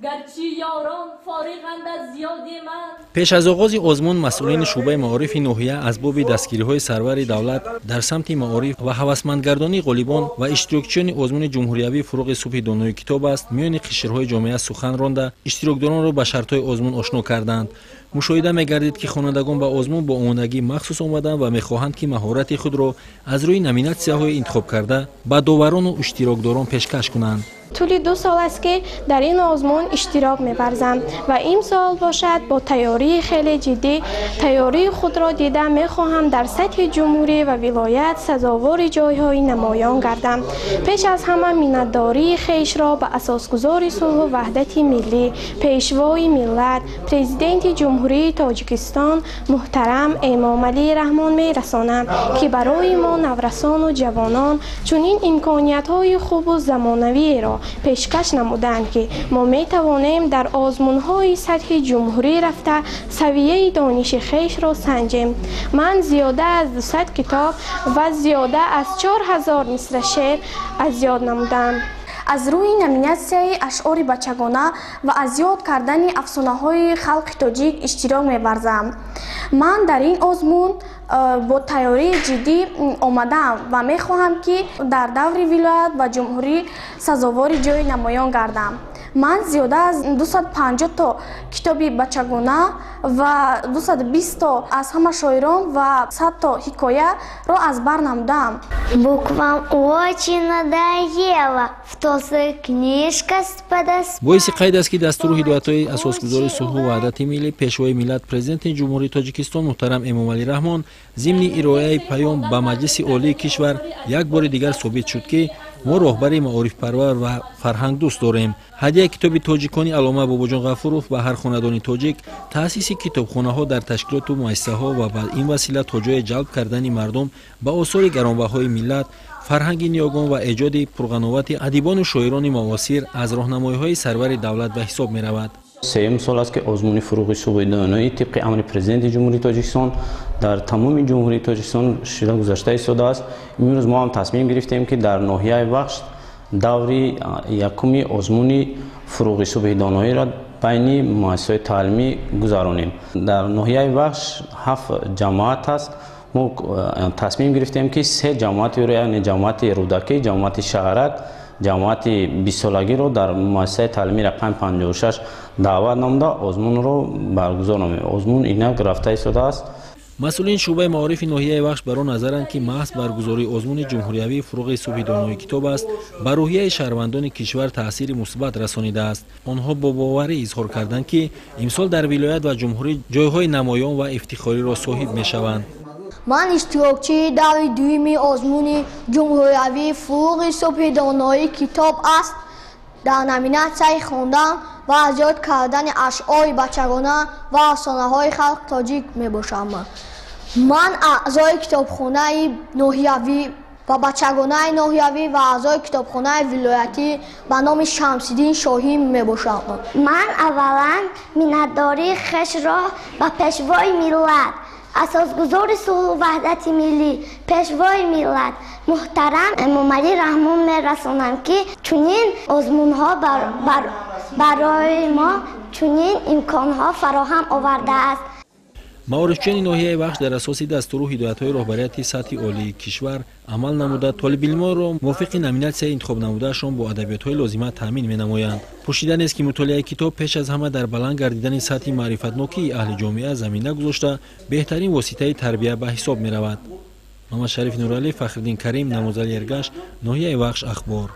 Гарчи ёрон фориғанд аз ёди ман. Пеш аз оғози озмун масъулини шӯъбаи маорифи ноҳия аз боби дастгириҳои сарвари давлат дар самти маориф ва ҳавасмандгардонии ғолибон ва иштирокчиёни озмуни ҷумҳуриявии «Фурӯғи субҳи донои китоб аст» миёни қишрҳои ҷомеа сухан ронда, иштирокдоронро ба шартҳои озмун ошно карданд. Мушоҳида мегардид, ки хонандагон ба озмун бо омодагии махсус омаданд ва мехоҳанд, ки маҳорати худро аз рӯи номинатсияҳои интихобкарда ба доварону иштирокдорон пешкаш кунанд. Тӯли 2 сол аст, ки дар ин озмун иштирок меварзам ва имсол бошад, бо тайёрии хеле ҷиддӣ тайёрии худро дида, мехоҳам дар сатҳи ҷумҳурӣ ва вилоят сазовори ҷойҳои намоён гардам. Пеш аз ҳама миннатдории хешро ба асосгузори сулҳу ваҳдати миллӣ, Пешвои миллат, Президенти Ҷумҳурии Тоҷикистон муҳтарам Эмомалӣ Раҳмон мерасонам, ки барои мо, наврасону ҷавонон, чунин имкониятҳои хубу замонавиеро пешкаш намуданд, ки мо метавонем дар озмунҳои сатҳи ҷумҳурӣ рафта, савияи дониши хешро санҷем. Ман зиёда аз 200 китоб ва зиёда аз 4000 мисра шеър аз ёд намудам. Аз рӯи номинатсияи ашъори бачагона ва аз ёд кардани афсонаҳои халқи тоҷик иштирок меварзам. Ман дар ин озмун бо тайёрии ҷиддӣ омадаам ва мехоҳам, ки дар даври вилоят ва ҷумҳурӣ сазовори ҷои намоён гардам. Ман зиёда аз 250 то китоби бачагона ва 220 то аз ҳама шоирон ва 100 то ҳикояро аз бар намудаам. Буквам очень надоело в толстой книжках. Боиси қайд аст, ки дастуру ҳидоятҳои асосгузори сулҳу ваҳдати миллӣ, Пешвои миллат, Президенти Ҷумҳурии Тоҷикистон муҳтарам Эмомалӣ Раҳмон зимни ироаи паём ба Маҷлиси Олии кишвар як бори дигар собит шуд, ки мо роҳбари маорифпарвар ва фарҳангдӯст дорем. Ҳадияи китоби тоҷикони аллома Бобоҷон Ғафуров ба ҳар хонадони тоҷик, таъсиси китобхонаҳо дар ташкилоту муассисаҳо ва ба ин васила то ҷое ҷалб кардани мардум ба осори гаронбаҳои миллат, фарҳанги ниёгон ва эҷоди пурғановати адибону шоирони муосир аз роҳнамоиҳои сарвари давлат ба ҳисоб меравад. Сеюм сол аст, ки озмуни «Фурӯғи субҳи доноӣ» тибқи амри Президенти Ҷумҳурии Тоҷикистон дар тамоми Ҷумҳурии Тоҷикистон шида гузашта истодааст. Имрӯз мо ҳам тасмим гирифтем, ки дар ноҳияи Вахш даври якуми озмуни «Фурӯғи субҳи доноиро» байни муассисаҳои таълимӣ гузаронем. Дар ноҳияи Вахш ҳафт ҷамоат аст. Мо тасмим гирифтем, ки се ҷамоатеро, яъне ҷамоати Рӯдакӣ, ҷамоати Шаҳрак, ҷамоати бистсолагиро дар муассисаи таълимии рақами 56 даъват намуда, озмунро баргузор намоем. Озмун инак рафта истодааст. Масъулини шӯъбаи маорифи ноҳияи Вахш бар он назаранд, ки маҳз баргузории озмуни ҷумҳуриявии «Фурӯғи субҳи донои китоб аст» ба рӯҳияи шаҳрвандони кишвар таъсири мусбат расонидааст. Онҳо бо боварӣ изҳор карданд, ки имсол дар вилоят ва ҷумҳурӣ ҷойҳои намоён ва ифтихориро соҳиб мешаванд. Ман иштирокчии даври дуюми озмуни ҷумҳуриявии «Фурӯғи субҳи доноии китоб аст» дар номинатсияи хондан ва аз ёд кардани ашъори бачагона ва афсонаҳои халқи тоҷик мебошам. Ман аъзои китобхонаи ноҳиявӣ ва бачагонаи ноҳиявӣ ва аъзои китобхонаи вилоятӣ ба номи Шамсиддин Шоҳин мебошам. Ман аввалан миннатдории хешро ба Пешвои миллат, асосгузори сулҳу ваҳдати миллӣ, Пешвои миллат муҳтарам Эмомалӣ Раҳмон мерасонам, ки чунин озмунҳо барои мо чунин имконҳо фароҳам овардааст. Маорифчиёни ноҳияи Вахш дар асоси дастуру ҳидоятҳои роҳбарияти сатҳи олии кишвар амал намуда, толибилмонро мувофиқи номинатсияи интихобнамудаашон бо адабиётҳои лозима таъмин менамоянд. Пӯшида нест, ки мутолиаи китоб пеш аз ҳама дар баланд гардидани сатҳи маърифатнокии аҳли ҷомеа замина гузошта, беҳтарин воситаи тарбия ба ҳисоб меравад. Мамадшариф Нуралӣ, Фахриддин Карим, Намозали Эргаш, ноҳияи Вахш, Ахбор.